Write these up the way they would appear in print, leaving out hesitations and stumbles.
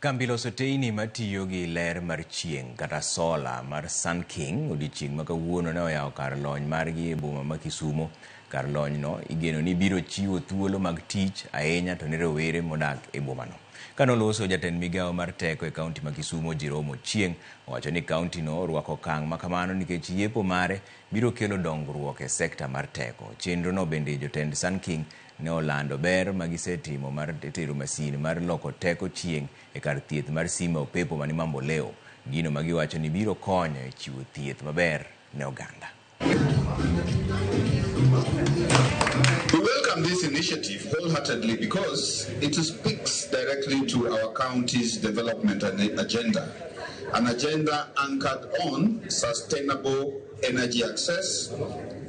Kambi loso teyni matiyo gi ler mar chieng' kata sola mar Sun King odiochieng' ma kawuono ne oyawo kar lony margi e boma ma Kisumo. Kar lonyno igeno ni biro chiwo thuolo mag tich ahinya to ne rowere modak e bomano. Kanoloso jatend migawo mar teko e kaunti ma Kisumo Jerome Ochieng owacho ni kaunti no orwako okang' ma kamano nikech yepo mare biro kelo dongruok e sekta mar teko. Chenro no bende jotend Sun King ne olando ber ma gisetimo mar tero masin mar loko teko chieng' e kar thieth mar Simba Opepo mani Mamboleo, gino ma giwacho ni biro konyo e chiwo thieth maber ne oganda. We welcome this initiative wholeheartedly because it speaks directly to our county's development agenda, an agenda anchored on sustainable energy access,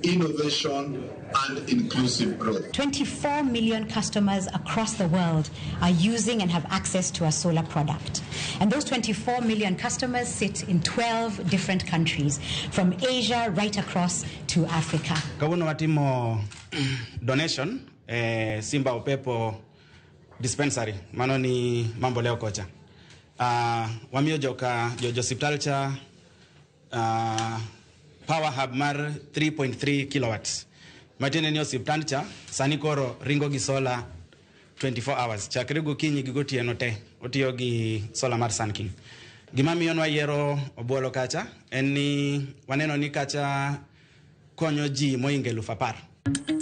innovation, and inclusive growth. 24 million customers across the world are using and have access to a solar product. And those 24 million customers sit in 12 different countries, from Asia right across to Africa. Kawuono watimo donation eh, Simba Opepo dispensary mano ni Mamboleo kocha. Wamiyo joka jo osiptal cha power hub mar 3.3 kilowatts matiende ni osiptand cha sani koro ringo gi solar 24 hours chakre gokinyi gi gotieno te otiyo gi solar mar Sun King. Gima miyo nwayiero Obuolo kacha en ni waneno ni kacha konyo ji mohingo 10,000.